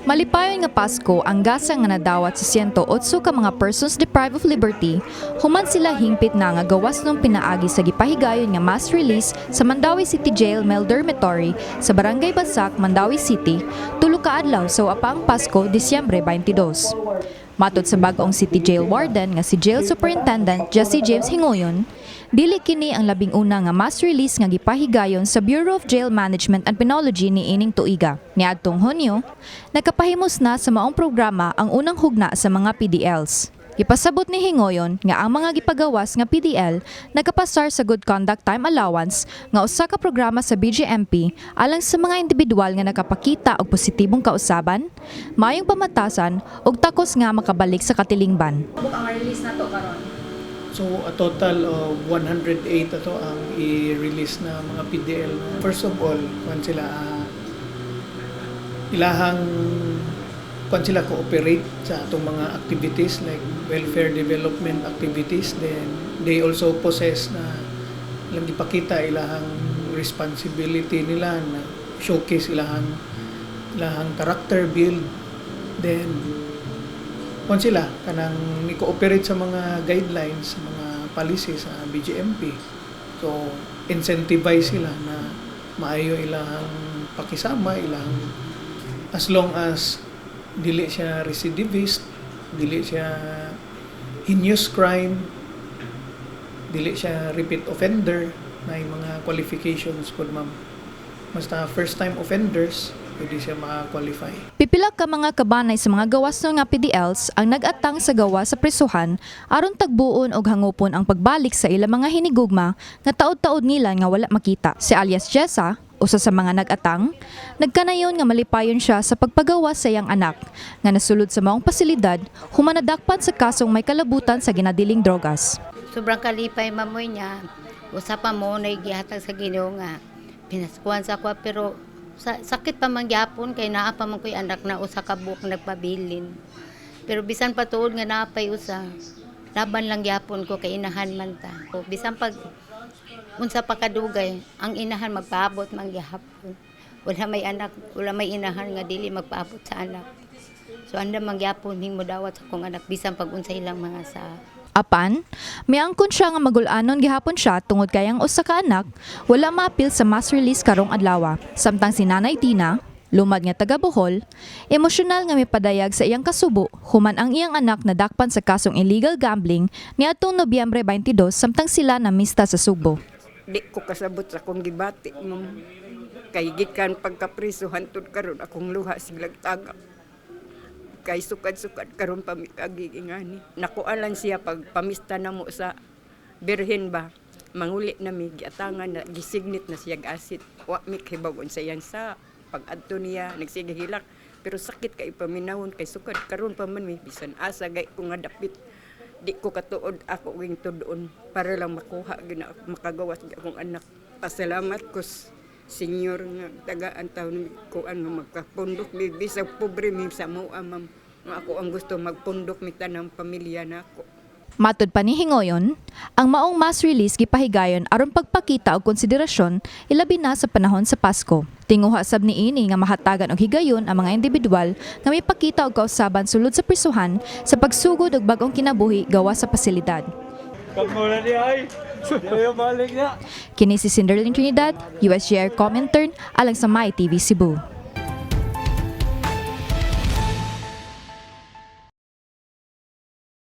Malipayon nga Pasko ang gasa nga nadawat sa 108 ka mga persons deprived of liberty human sila hingpit na nga gawasnon pinaagi sa gipahigayon nga mass release sa Mandaue City Jail Male Dormitory sa Barangay Basak, Mandaue City, 3 ka adlaw sa wa pa ang Pasko, Disyembre 22. Matod sa bag-ong City Jail Warden nga si Jail Superintendent Jesse James Hingoyon, dili kini ang 11 nga mass release nga gipahigayon sa Bureau of Jail Management and Penology niining tuiga. Niadtong Hunyo, nakapahimos na sa maong programa ang unang hugna sa mga PDLs. Gipasabot ni Hingoyon nga ang mga gipagawas nga PDL nagkapasar sa Good Conduct Time Allowance nga usa ka programa sa BJMP alang sa mga individual nga nakapakita og positibong kausaban, maayong pamatasan ug takos nga makabalik sa katilingban. Ang release nato karon. So a total of 108 ato ang i-release na mga PDL. First of all, kuan sila ilahang kuan sila, cooperate sa atong mga activities like welfare development activities, then they also possess na ilang gipakita ilahang responsibility nila na showcase ilahang character build, then kuan sila kanang ni-cooperate sa mga guidelines, sa mga policy sa BJMP. So incentivize sila na maayo ilahang pakisama, ilahang as long as dili siya recidivist, dili siya heinous crime, dili siya repeat offender na yung mga qualifications po, ma'am. Basta first time offenders, pwede siya maka-qualify. Pipila ka mga kabanay sa mga gawas nga PDLs ang nag-atang sa gawas sa prisuhan aron tagbuon og hangupon ang pagbalik sa ilang mga hinigugma nga taod-taod nila nga wala makita. Si alias Jessa, usa sa mga nag-atang, nagkanayon nga malipayon siya sa pagpagawas sa iyang anak nga nasulod sa maong pasilidad human nadakpan sa kasong may kalabutan sa ginadiling drogas. Sobrang kalipay mamoy niya. Usa pa mo na gihatag sa Ginoo nga pinaskuhan sa kwa, pero sa, sakit pa man gyapon kay naa pa man ko'y anak na 1 ka buok nagpabilin. Pero bisan pa tuod nga naa pay usa, laban lang gyapon ko kay inahan man ta. O, bisan pag unsa pa kadugay, ang inahan magpaabot man gyapon. Wala may anak, wala may inahan nga dili magpaabot sa anak. So andam man gyapon hing dawat sa akong anak bisan pag unsa ilang mga sa Apan, miangkon siya nga magul-anon gihapon siya tungod kay ang usa ka anak wala maapil sa mass release karong adlaw. Samtang si Nanay Tina, lumad nga taga Bohol, emosyonal nga mipadayag sa iyang kasubo human ang iyang anak nadakpan sa kasong illegal gambling niadtong Nobyembre 22 samtang sila namista sa Sugbo. Di ko kasabot sa akong gibati, ma'am. Kay gikan pagkapriso hantud karon, akong luha siglag tagak. Kay sukad-sukad karon pa mi kagigingani. Nakualan siya pag pamista na mo sa Birhen ba. Manguli na mi, giatangan na, gisignit na siya asit. Wa mi kahibaw sa iyang sa pag-adto niya nagsige hilak. Pero sakit kay paminawon kay sukad karon pa man mi, bisan asa gay ko nga dapit. Di ko katuod ako ging tudoon para lang makuha gina makagawas gi akong anak. Pasalamat ko Senyor nga tagaan taon ko an nga magkapundok mi bisag pobre mi sa mua, ma'am. Nga ako ang gusto magpundok mi tanang pamilya nako. Matod pa ni Hingoyon, ang maong mass release gipahigayon aron pagpakita og konsiderasyon, ilabi na sa panahon sa Pasko. Tinguha sab niini nga mahatagan og higayon ang mga individual nga mipakita og kausaban sulod sa prisuhan sa pagsugod og bag-ong kinabuhi gawas sa pasilidad. Kamura ni ay. Di balik na. Kini si Cinderlin Trinidad, USJR Com Intern, alang sa My TV Cebu.